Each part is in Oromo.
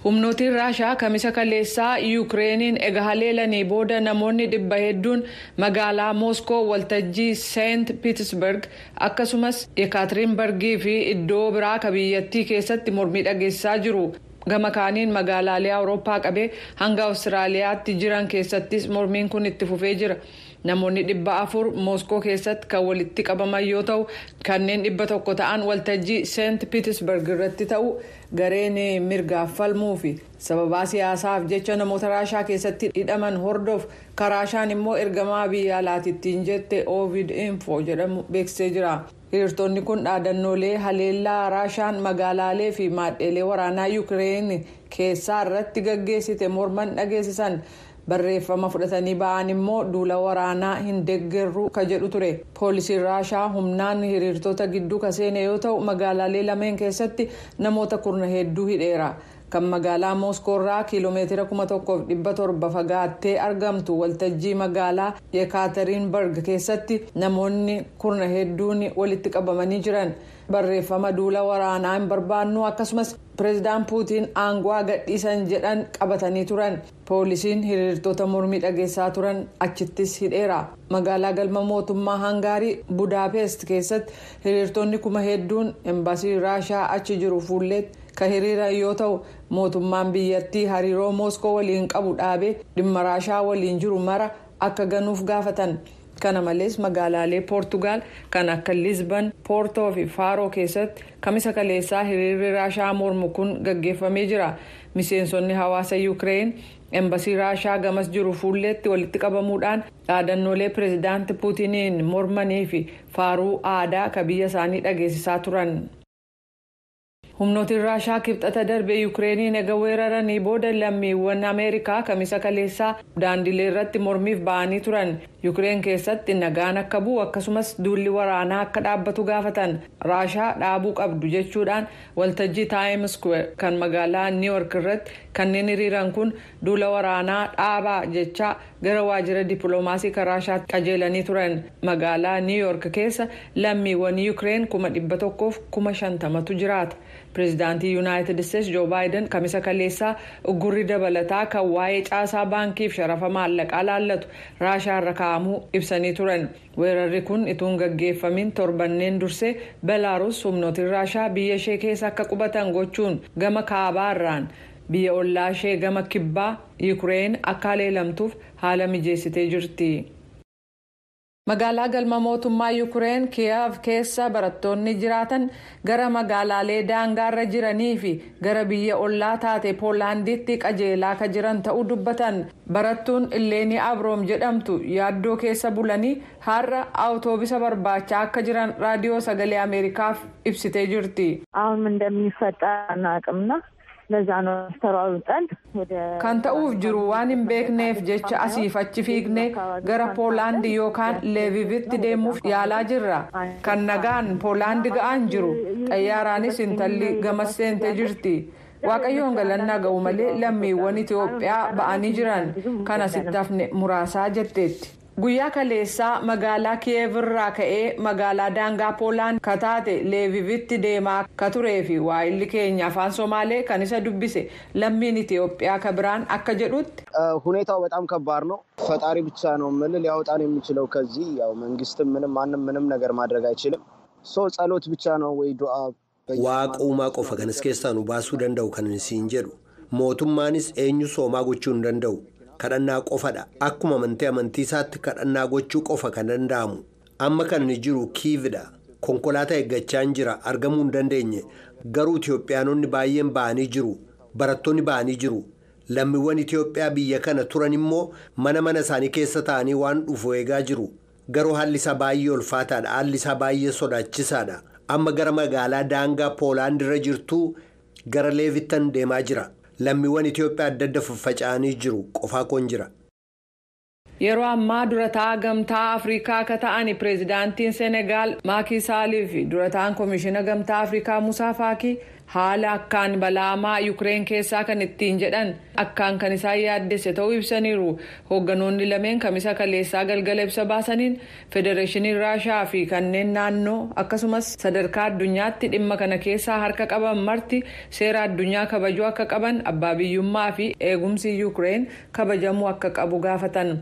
Humnootiin Raashaa Kamisa kaleessaa Yuukireeniin ega haleelanii booda namoonni 100 hedduun magaalaa Mooskoo, waltajjii Seent Piitisberg, akkasumas Yekaatiriinbargii fi iddoo biraa ka biyyattii keessatti mormii dhageessisaa jiru. Gama kaaniin magaalaalee Awurooppaa qabee hanga Awustiraaliyaatti jiran keessattis mormiin kun itti fufee jira. Namoonni 400 Mooskoo keessatti kan walitti qabaman yoo ta'u, kanneen 100 ta'an waltajjii Seent Piitisberg irratti ta'u. Gareen mirgaaf falmuu fi sababaa siyaasaaf jecha namoota Raashaa keessatti hidhaman hordof, Raashaan immoo ergamaa biyya alaatittiin jette Ovid Info jedhamu beeksisee jira. Hiriirtonni kun dhaadannoolee haleellaa Raashaan magaalaalee fi maadheelee waraanaa Yuukireen keessaa irratti gaggeessite morman dhageessisan. Barreeffama fudhatanii ba'an immoo "Duula waraanaa hin deeggarru" ka jedhu ture. Poolisiin Raashaa humnaan hiriirtota gidduu ka seene yoo ta'u, magaalaalee lameen keessatti namoota kurna hedduu hidheera. Kan magaalaa Mooskoorraa kiiloomeetira 1700 fagaattee argamtu waltajjii magaalaa Yekaaterinbarg keessatti namoonni kurna hedduun walitti qabamanii jiran. Barreeffama "Duula waraanaa hin barbaannu" akkasumas "Pireezidaan Puutiin aangoo gadhiisan" jedhan qabatanii turan. Poolisiin hiriirtota mormii dhageessaa turan achittis hidheera. Magaalaa galma mootummaa Hangaarii Budaapest keessatti hiriirtonni 8000n embaasii Raashaa achi jiru fuulleetti ka hiriiran yoo ta'u, mootummaan biyyattii hariiroo Mooskoo waliin qabu dhaabee dhimma Raashaa waliin jiru mara akka ganuuf gaafatan. Kana malees magaalaalee Poortugaal kan akka Liizban, Poortoo fi Faaroo keessatti Kamisa kaleessaa hiriirri Raashaa mormu kun gaggeeffamee jira. Miseensonni hawaasa Yuukireen embasii Raashaa gamas jiru fuulleetti walitti qabamuudhaan dhaadannoolee pireezidaanti Puutiniin mormanii fi faaruu aadaa ka biyya isaanii dhageessisaa turan. Humnootiin Raashaa Kibxata darbe Yuukireeniin ega weeraranii booda lammiiwwan Ameerikaa Kamisa kaleessaa daandilee irratti mormiif ba'anii turan. Yuukireen keessatti nagaan akka bu'u akkasumas duulli waraanaa akka dhaabbatu gaafatan. "Raashaa dhaabuu qabdu" jechuudhaan waltajjii Taayim Square kan magaalaa Niiwork irratti kanneen hiriiran kun "Duula waraanaa dhaabaa" jechaa gara waajjira dippiloomaasii kan Raashaatti qajeelanii turan. Magaalaa Niiwork keessa lammiiwwan Yuukireen 150,000tu jiraata. Pireezidaantii Yuunaayitid Isteetsi Joo Baayiden Kamisa kaleessaa uggurri dabalataa kan waa'ee caasaa baankiif sharafa maallaqaa laallatu Raashaa irra kaa'amuu ibsanii turan. Weerarri kun ituun gaggeeffamin torbanneen dursee Belaaruus humnootiin Raashaa biyya ishee keessa akka qubatan gochuun gama kaabaarraan biyya ollaa ishee gama kibbaa Yuukireen akka haleelamtuuf haala mijeessitee jirti. Magaalaa galma mootummaa Yuukireen Kiyev keessa barattoonni jiraatan gara magaalaalee daangaarra jiranii fi gara biyya ollaa taate Poolaanditti qajeelaa ka jiran ta'uu dubbatan. Barattuun Illeenii Abroom jedhamtu yaaddoo keessa bulanii har'a awutoobisa barbaachaa akka jiran Raadiyoo Sagalee Ameerikaaf ibsitee jirti. አሁን ምን እንደሚፈጠር አናውቅምና ለዛ ነው ተሯሩጠን ወደ Kan ta'uuf jiru waan hin beekneef jecha asiif achi fiignee gara Poolaandi yookaan Leevivitti deemuuf yaalaa jirra. Kan nagaan Poolaandi ga'aan jiru. Xayyaaraanis intalli gamas seentee jirti. Waaqayyoon galannaa ga'u malee lammiiwwan Itoophiyaa ba'anii jiran kan asitti hafne muraasaa, jetteetti. Guyyaa kaleessaa magaalaa Kiyev irraa ka'ee magaalaa daangaa Poolaan ka taate Leevivitti deemaa ka turee fi waa'illi keenya afaan Somaalee kan isa dubbise lammiin Itoophiyaa ka biraan akka jedhutti. ሁኔታው በጣም ከባድ ነው። ፈጣሪ ብቻ ነው የምልህ ሊያወጣን የሚችለው ከዚህ። ያው መንግስትም ምንም ማንም ምንም ነገር ማድረግ አይችልም። So ጸሎት ብቻ ነው ወይ ዱዓ። Waaqa uumaa qofa kanas keessaa nu baasuu danda'u kan siin jedhu. Mootummaanis eenyu soomaa gochuu hin danda'u. Kadhannaa qofadha. Akkuma amantii amantii isaatti kadhannaa gochuu qofa kan danda'amu. Amma kan inni jiru Kiividha. Konkolaataa eeggachaa hin jira, argamuu hin dandeenye. Garuu Itoophiyaanonni baay'een ba'anii jiru. Barattoonni ba'anii jiru. Lammiiwwan Itoophiyaa biyya kana turan immoo mana mana isaanii keessa taa'anii waan dhufu eegaa jiru. Garuu haalli isaa baay'ee ulfaataadha. Haalli isaa baay'ee sodaachisaadha. Amma gara magaalaa daangaa Poolaand irra jirtu gara Leevittan deemaa jira. Lammiiwwan Itoophiyaa adda adda faffaca'anii jiru. Qofaa koon jira. Yeroo ammaa durataa Gamtaa Afrikaa akka ta'an pireezidaantiin Senegaal Maakii Saalii fi durataan Koomishina Gamtaa Afrikaa Musaa Faakii Haala akkaan balaamaa Yukireen keessaa kan ittiin jedhan akkaan kan isaan yaaddesse ta'uu ibsaniiru. Hoogganoonni lameen Kamisa kaleessaa galgala ibsa baasaniin, Federeeshinii Raashaa fi kanneen naannoo akkasumas sadarkaa addunyaatti dhimma kana keessaa harka qaban marti seera addunyaa kabajuu akka qaban, abbaa biyyummaa fi eegumsi Yukireen kabajamuu akka qabu gaafatan.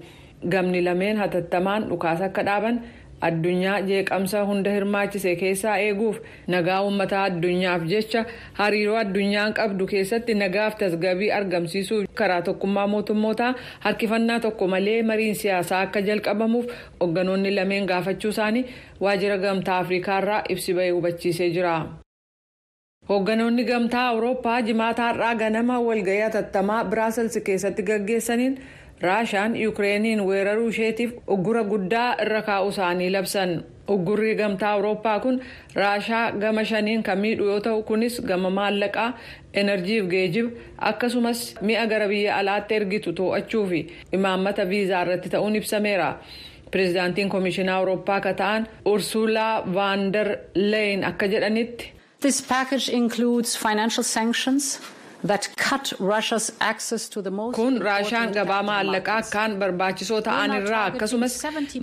Gamni lameen hatattamaan dhukaasa akka dhaaban, addunyaa jeeqamsa hunda hirmaachise keessaa eeguuf, nagaa uummataa addunyaaf jecha hariiroo addunyaan qabdu keessatti nagaaf tasgabii argamsiisuuf karaa Tokkummaa Mootummootaa harkifannaa tokko malee mariin siyaasaa akka jalqabamuuf hoogganoonni lameen gaafachuu isaanii Waajjira Gamtaa Afriikaarraa ibsi bahee hubachiisee jira. Hoogganoonni Gamtaa Awurooppaa Jimaata har'aa ganama walgahii hatattamaa Biraasels keessatti gaggeessaniin, Raashaan Yukireeniin weeraruu isheetiif uggura guddaa irra kaa'uu isaanii labsan. Uggurri Gamtaa Awurooppaa kun Raashaa gama shaniin kan miidhu yoo ta'u, kunis gama maallaqaa, enerjiif geejiba, akkasumas mi'a gara biyya alaatti ergitu to'achuu fi imaammata viizaa irratti ta'uun ibsameera. Pireezidaantiin Koomishinaa Awurooppaa akka ta'an Ursuulaa Vaandar Leyin akka jedhanitti, This package includes financial sanctions that cut Russia's access to the most Kun Raashaan gabaa maallaqaa akkaan barbaachisoo ta'an irraa, akkasumas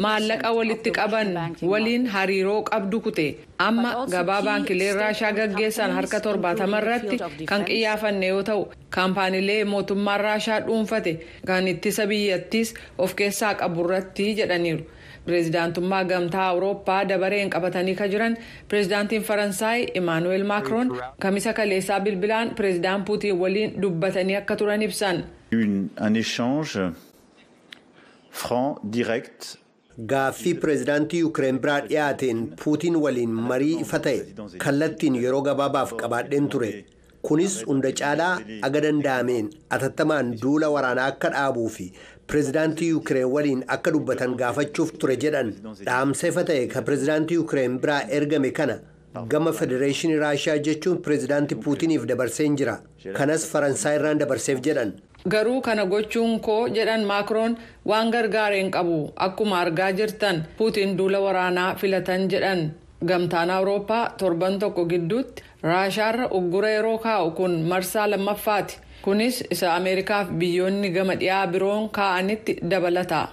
maallaqa walitti qaban waliin hariiroo qabdu kute. Amma gabaa baankileen Raashaa gaggeessan harka 70 irratti kan qiyyaafanne yoo ta'u, kaampaaniilee mootummaan Raashaa dhuunfate kan ittisa biyyattiis of keessaa qabu irratti jedhaniiru. Pireezidaantummaa Gamtaa Awurooppaa dabareen qabatanii kan jiran Pireezidaantiin Faransaay Imaanuweel Maakroon Kamisa kaleessaa bilbilaan Pireezidaan Puutiin waliin dubbatanii akka turan ibsan. Un échange franc, direct. Gaaffii pireezidaantii Yuukireen biraa dhiyaateen Puutiin waliin marii ifa ta'e kallattiin yeroo gabaabaaf qabaadheen ture. Kunis hunda caalaa aga danda'ameen atattamaan duula waraanaa akka dhaabuu fi pireezidaantii Yuukireen waliin akka dubbatan gaafachuuf ture jedhan. Dhaamsa ifa ta'e kan pireezidaantii Yuukireen biraa ergame kana gama Federeeshinii Raashiyaa, jechuun Pireezidaantii Puutiniif dabarseen jira. Kanas Faransaay irraan dabarseef jedhan. Garuu kana gochuun koo, jedhan Maakroon, waan gargaareen qabu. Akkuma argaa jirtan Puutiin duula waraanaa filatan jedhan. Gamtaan Awurooppaa torban tokko gidduutti Raashaarra uggura yeroo kaa'u kun marsaa lammaffaati. Kunis isa Ameerikaaf biyyoonni gama dhiyaa biroon kaa'anitti dabalata.